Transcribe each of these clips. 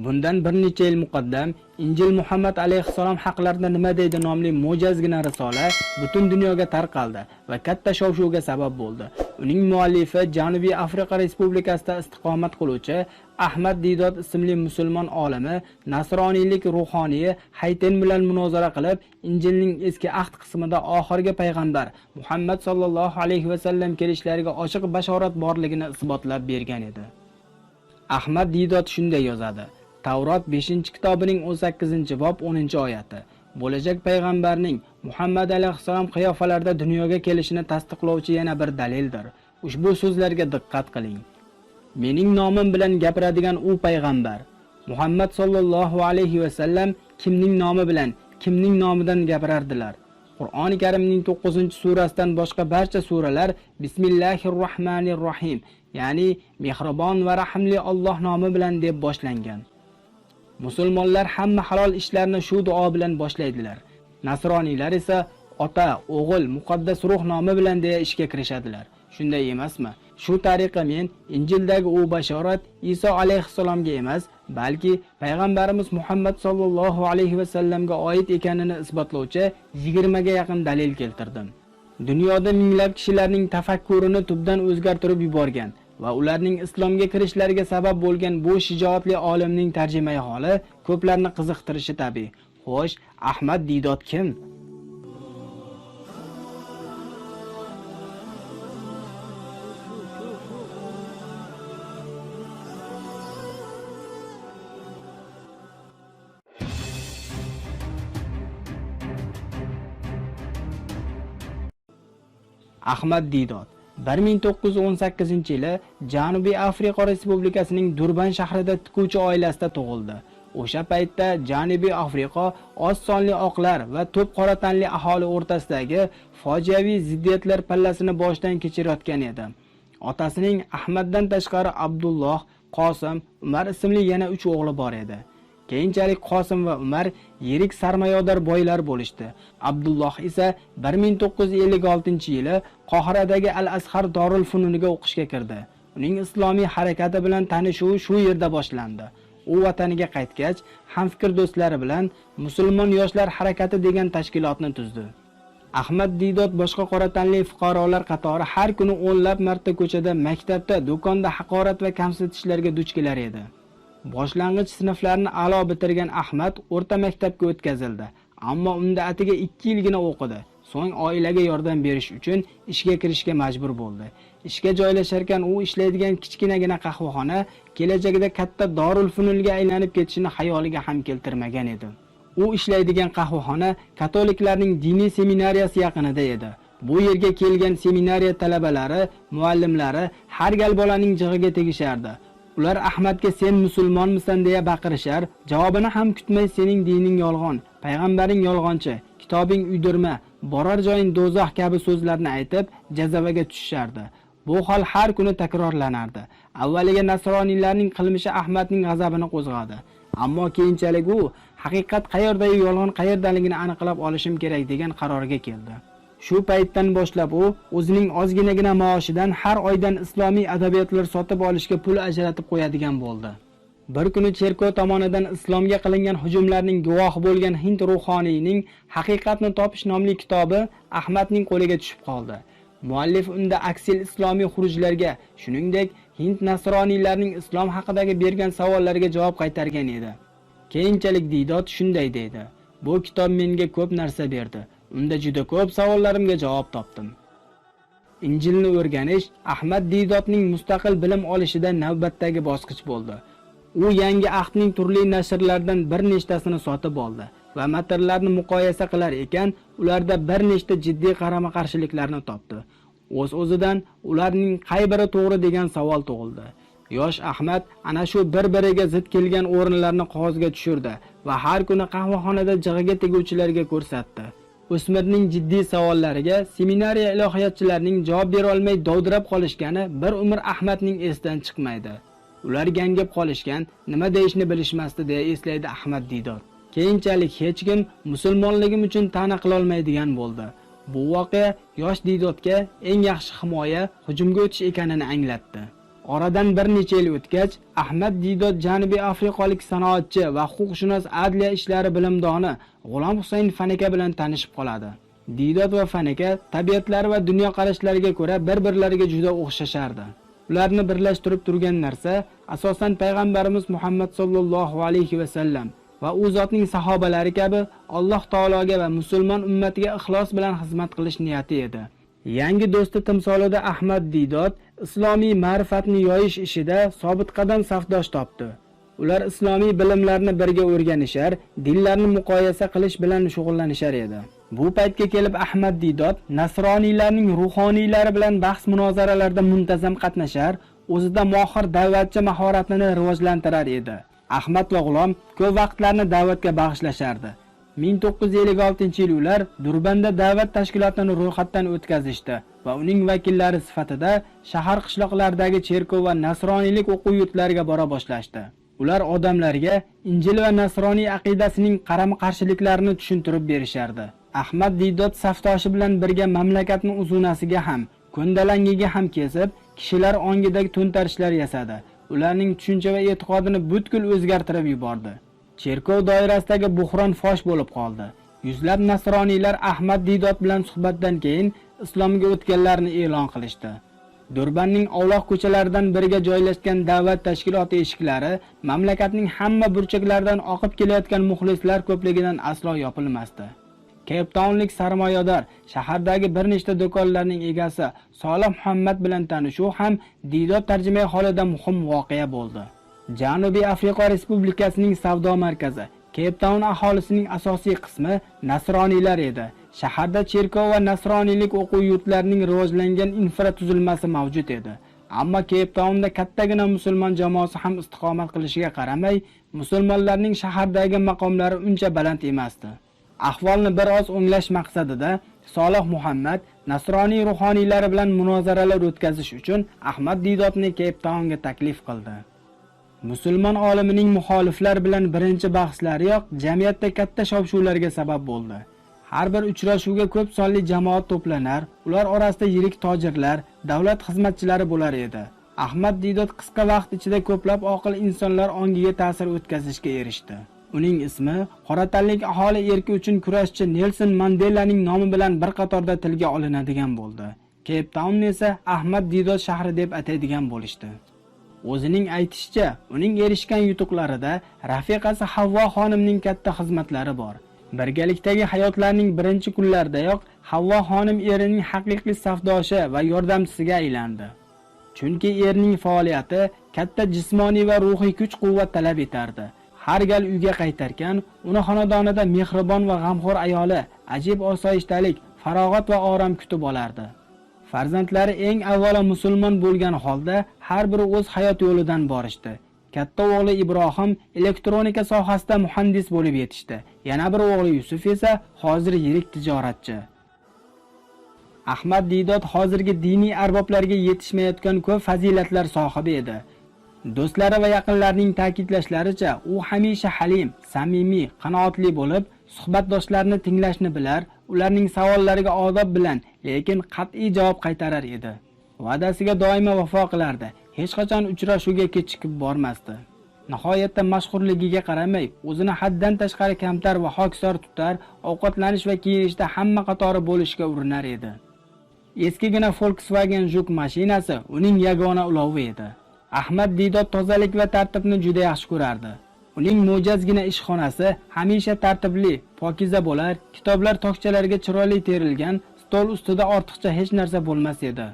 Bundan bir necha yil muqaddam Injil Muhammad alayhissalom haqlarida nima deydi nomli mo'jazgina risola butun dunyoga tarqaldi va katta shov-shuvga sabab bo'ldi. Uning muallifi Janubiy Afrika Respublikasida istiqomat qiluvchi Ahmad Didot ismli musulmon olimi nasroniylik ruhoniyi Hayten bilan munozara qilib, Injilning eski ahd qismida oxirgi payg'ambar Muhammad sallallohu alayhi va sallam kelishlariga ochiq bashorat borligini isbotlab bergan edi. Ahmad Didot shunday yozadi: Tavrot 5-kitobining 18-bob 10-oyati bo'lajak payg'ambarning Muhammad alayhissalom qiyofalarida dunyoga kelishini tasdiqlovchi yana bir dalildir. Ushbu so'zlarga diqqat qiling. Mening nomim bilan gapiradigan u payg'ambar Muhammad sallallohu alayhi va sallam kimning nomi bilan, kimning nomidan gapirardilar? Qur'oni Karimning 9-surasidan boshqa barcha suralar Bismillahir Rohmanir Rohim, ya'ni mehribon va rahimli Alloh nomi bilan deb boshlangan. Musulmonlar hamma halol ishlarni shu duo bilan boshlaydilar. Nasroniylar esa ota, o'g'il, muqaddas ruh nomi bilan deya ishga kirishadilar. Shunday emasmi? Shu tariqa men Injildagi u bashorat Iso alayhissalomga emas, balki payg'ambarimiz Muhammad sallallohu alayhi va sallamga oid ekanini isbotlovchi 20 ga yaqin dalil keltirdim. Dunyoda minglab kishilarning tafakkurini tubdan o'zgartirib yuborgan va ularning islomga kirishlariga sabab bo'lgan bu shijoatli olimning tarjimai holi ko'plarni qiziqtirishi tabiiy. Xo'sh, Ahmad Didot kim? Ahmad Didot 1918-yili Janubiy Afrika Respublikasining Durban shahrida tikuvchi oilasida tug'ildi. O'sha paytda Janubiy Afrika oz sonli oqlar va to'p qora tanli aholi o'rtasidagi fojiaviy ziddiyatlar pallasini boshdan kechirayotgan edi. Otasining Ahmaddan tashqari Abdulloh, Qosim, Umar ismli yana 3 o'g'li bor edi. Keyinchalik Qosim va Umar yirik sarmoyador boylar bo'lishdi. Abdulloh esa 1956-yili Qohiradagi Al-Azhar Dorul Fununiga o'qishga kirdi. Uning islomiy harakati bilan tanishuvi shu yerda boshlandi. U vataniga qaytgach, hamfikr do'stlari bilan Musulmon yoshlar harakati degan tashkilotni tuzdi. Ahmad Didot boshqa qora tanli fuqarolar qatori har kuni o'nlab marta ko'chada, maktabda, do'konda haqorat va kamsitishlarga duch kelar edi. Boshlang'ich sinflarni a'lo bitirgan Ahmad o'rta maktabga o'tkazildi, ammo unda atiga 2 yilgina o'qidi. So'ng oilaga yordam berish uchun ishga kirishga majbur bo'ldi. Ishga joylasharkan u ishlaydigan kichkinagina qahvaxona kelajakda katta Dorul Fununga aylanib ketishini xayoliga ham keltirmagan edi. U ishlaydigan qahvaxona katoliklarning diniy seminariyasi yaqinida edi. Bu yerga kelgan seminariya talabalari, muallimlari har gal bolaning jig'iga tegishardi. Ular Ahmadga sen musulmonmisan deya baqirishar, javobini ham kutmay sening dining yolg'on, payg'ambaring yolg'onchi, kitobing uydirma, borar joying do'zax kabi so'zlarni aytib jazavaga tushishardi. Bu hol har kuni takrorlanardi. Avvaliga nasroniylarning qilmishi Ahmadning g'azabini qo'zg'adi. Ammo keyinchalik u haqiqat qayerda-yu yolg'on qayerdaligini aniqlab olishim kerak degan qarorga keldi. Shu paytdan boshlab u o'zining ozginagina maoshidan har oydan islomiy adabiyotlar sotib olishga pul ajratib qo'yadigan bo'ldi. Bir kuni cherkov tomonidan islomga qilingan hujumlarning guvohi bo'lgan hind ruhoniyining Haqiqatni topish nomli kitobi Ahmadning qo'liga tushib qoldi. Muallif unda aksil islomiy xurujlarga, shuningdek, hind nasroniylarining islom haqidagi bergan savollariga javob qaytargan edi. Keyinchalik Didot shunday deydi: Bu kitob menga ko'p narsa berdi. Unda juda ko'p savollarimga javob topdim. Injilni o'rganish Ahmad Didotning mustaqil bilim olishida navbatdagi bosqich bo'ldi. U yangi ahdning turli nashrlaridan bir nechtasini sotib oldi va matnlarni muqoyasa qilar ekan, ularda bir nechta jiddiy qarama-qarshiliklarni topdi. O'z-o'zidan ularning qay biri to'g'ri degan savol tug'ildi. Yosh Ahmad ana shu bir-biriga zid kelgan o'rinlarni qog'ozga tushirdi va har kuni qahvaxonada jig'iga teguvchilarga ko'rsatdi. O'smirning jiddiy savollariga seminariya ilohiyotchilarining javob bera olmay dovdirab qolishgani bir umr Ahmadning esidan chiqmaydi. Ular gangib qolishgan, nima deyishni bilishmasdi deya eslaydi Ahmad Didot. Keyinchalik hech kim musulmonligim uchun ta'na qilolmaydigan bo'ldi. Bu voqea yosh Didotga eng yaxshi himoya hujumga o'tish ekanini anglatdi. Oradan bir necha yil o'tgach, Ahmad Didot Janubiy Afrikalik sanoatchi va huquqshunos, adliya ishlari bilimdoni G'ulom Husayn Faneka bilan tanishib qoladi. Didot va Faneka tabiatlari va dunyoqarashlariga ko'ra bir-birlariga juda o'xshashardi. Ularni birlashtirib turgan narsa asosan payg'ambarimiz Muhammad sollallohu alayhi va sallam va u zotning sahobalari kabi Alloh taologa va musulmon ummatiga ixlos bilan xizmat qilish niyati edi. Yangi do'sti timsolida Ahmad Didot islomiy ma'rifatni yoyish ishida sobitqadam safdosh topdi. Ular islomiy bilimlarni birga o'rganishar, dinlarni muqoyasa qilish bilan shug'ullanishar edi. Bu paytga kelib Ahmad Didot nasroniylarning ruhoniylari bilan bahs munozaralarda muntazam qatnashar, o'zida mohir da'vatchi mahoratini rivojlantirar edi. Ahmad va G'ulom ko'p vaqtlarni da'vatga bag'ishlashardi. 1956-yil ular Durbanda da'vat tashkilotini ro'yxatdan o'tkazishdi va uning vakillari sifatida shahar qishloqlaridagi cherkov va nasroniylik o'quv yurtlariga bora boshlashdi. Ular odamlarga Injil va nasroniy aqidasining qarama-qarshiliklarini tushuntirib berishardi. Ahmad Didot safdoshi bilan birga mamlakatni uzunasiga ham, ko'ndalangiga ham kesib, kishilar ongidagi to'ntarishlar yasadi. Ularning tushuncha va e'tiqodini butkul o'zgartirib yubordi. Cherkov doirasidagi buhron fosh bo'lib qoldi. Yuzlab nasroniylar Ahmad Didot bilan suhbatdan keyin islomga o'tganlarini e'lon qilishdi. Durbanning ovloq ko'chalaridan biriga joylashgan da'vat tashkiloti eshiklari mamlakatning hamma burchaklaridan oqib kelayotgan muxlislar ko'pligidan aslo yopilmasdi. Cape Townlik sarmoyador, shahardagi bir nechta do'konlarning egasi Solih Muhammad bilan tanishuv ham Didot tarjimai holida muhim voqea bo'ldi. Janubiy Afrika Respublikasining savdo markazi Cape Town aholisining asosiy qismi nasroniylar edi. Shaharda cherkov va nasroniylik o'quv yurtlarining rivojlangan infratuzilmasi mavjud edi. Ammo Cape Townda kattagina musulmon jamoasi ham istiqomat qilishiga qaramay, musulmonlarning shahardagi maqomlari uncha baland emasdi. Ahvolni bir oz o'nglash maqsadida Solih Muhammad nasroniy ruhoniylari bilan munozaralar o'tkazish uchun Ahmad Didotni Cape Townga taklif qildi. Musulmon olimining muxoliflar bilan birinchi bahslariyoq jamiyatda katta shov-shuvlarga sabab bo'ldi. Har bir uchrashuvga ko'p sonli jamoat to'planar, ular orasida yirik tojirlar, davlat xizmatchilari bo'lar edi. Ahmad Didot qisqa vaqt ichida ko'plab oqil insonlar ongiga ta'sir o'tkazishga erishdi. Uning ismi qoratanlik aholi erki uchun kurashchi Nelson Mandelaning nomi bilan bir qatorda tilga olinadigan bo'ldi. Cape Town esa Ahmad Didot shahri deb ataydigan bo'lishdi. O'zining aytishicha, uning erishgan yutuqlarida rafiqasi Havvo xonimning katta xizmatlari bor. Birgalikdagi hayotlarining birinchi kunlaridayoq Havvo xonim erining haqiqiy safdoshi va yordamchisiga aylandi. Chunki erning faoliyati katta jismoniy va ruhiy kuch-quvvat talab etardi. Har gal uyga qaytarkan, uni xonadonida mehribon va g'amxo'r ayoli ajib osoyishtalik, farog'at va orom kutib olardi. Farzandlari eng avvalo musulmon bo'lgan holda har biri o'z hayot yo'lidan borishdi. Katta o'g'li Ibrohim elektronika sohasida muhandis bo'lib yetishdi. Yana bir o'g'li Yusuf esa hozir yirik tijoratchi. Ahmad Didot hozirgi diniy arboblarga yetishmayotgan ko'p fazilatlar sohibi edi. Do'stlari va yaqinlarining ta'kidlashlaricha, u hamisha halim, samimiy, qanoatli bo'lib, suhbatdoshlarini tinglashni bilar, ularning savollariga odob bilan, lekin qat'iy javob qaytarar edi. Va'dasiga doimo vafo qilardi, hech qachon uchrashuvga kechikib bormasdi. Nihoyatda mashhurligiga qaramay, o'zini haddan tashqari kamtar va xokisor tutar, ovqatlanish va kiyinishda hamma qatori bo'lishga urinar edi. Eskigina Volkswagen Juk mashinasi uning yagona ulovi edi. Ahmad Didot tozalik va tartibni juda yaxshi ko'rardi. Uning mo'jazgina ishxonasi hamisha tartibli, pokiza bo'lar, kitoblar tokchalarga chiroyli terilgan, stol ustida ortiqcha hech narsa bo'lmas edi.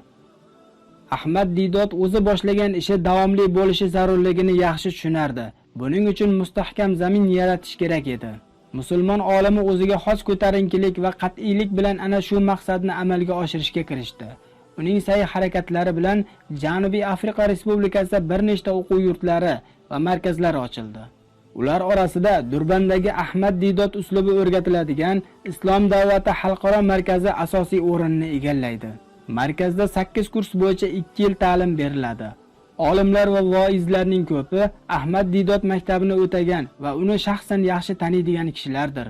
Ahmad Didot o'zi boshlagan ishi davomli bo'lishi zarurligini yaxshi tushunardi. Buning uchun mustahkam zamin yaratish kerak edi. Musulmon olimi o'ziga xos ko'tarinkilik va qat'iylik bilan ana shu maqsadni amalga oshirishga kirishdi. Uning sa'y harakatlari bilan Janubiy Afrika Respublikasida bir nechta o'quv yurtlari va markazlar ochildi. Ular orasida Durbandagi Ahmad Didot uslubi o'rgatiladigan Islom da'vati xalqaro markazi asosiy o'rinni egallaydi. Markazda 8 kurs bo'yicha 2 yil ta'lim beriladi. Olimlar va voizlarning ko'pi Ahmad Didot maktabini o'tagan va uni shaxsan yaxshi taniydigan kishilardir.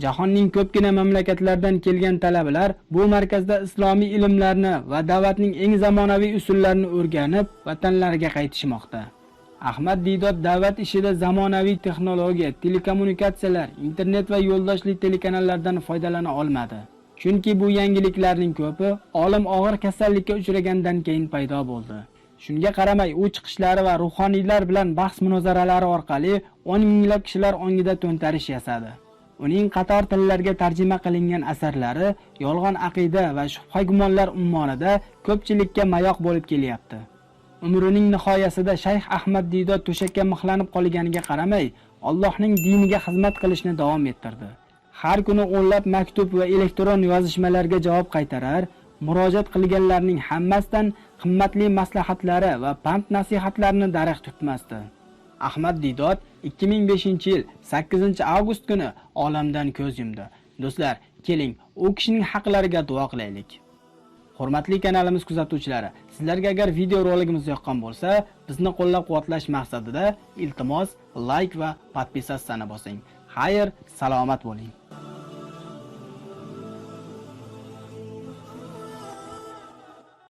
Jahonning ko'pgina mamlakatlaridan kelgan talabalar bu markazda islomiy ilmlarni va da'vatning eng zamonaviy usullarini o'rganib, vatanlariga qaytishmoqda. Ahmad Didot da'vat ishida zamonaviy texnologiya, telekommunikatsiyalar, internet va yo'ldoshli telekanallardan foydalana olmadi. Chunki bu yangiliklarning ko'pi olim og'ir kasallikka uchragandan keyin paydo bo'ldi. Shunga qaramay, u chiqishlari va ruhoniylar bilan bahs munozaralari orqali 10 minglab kishilar ongida to'ntarish yasadi. Uning qator tillarga tarjima qilingan asarlari yolg'on aqida va shubha gumonlar ummonida ko'pchilikka mayoq bo'lib kelyapti. Umrining nihoyasida Shayx Ahmad Didot to'shakka mixlanib qolganiga qaramay, Allohning diniga xizmat qilishni davom ettirdi. Har kuni o'nlab maktub va elektron yozishmalarga javob qaytarar, murojaat qilganlarning hammasidan qimmatli maslahatlari va pand nasihatlarini darig' tutmasdi. Ahmad Didot 2005-yil 8-avgust kuni olamdan ko'z yumdi. Do'stlar, keling, u kishining haqlariga duo qilaylik. Hurmatli kanalimiz kuzatuvchilari, sizlarga agar video roligimiz yoqqan bo'lsa, bizni qo'llab-quvvatlash maqsadida iltimos like va подписаться bosing. Xayr, salomat bo'ling.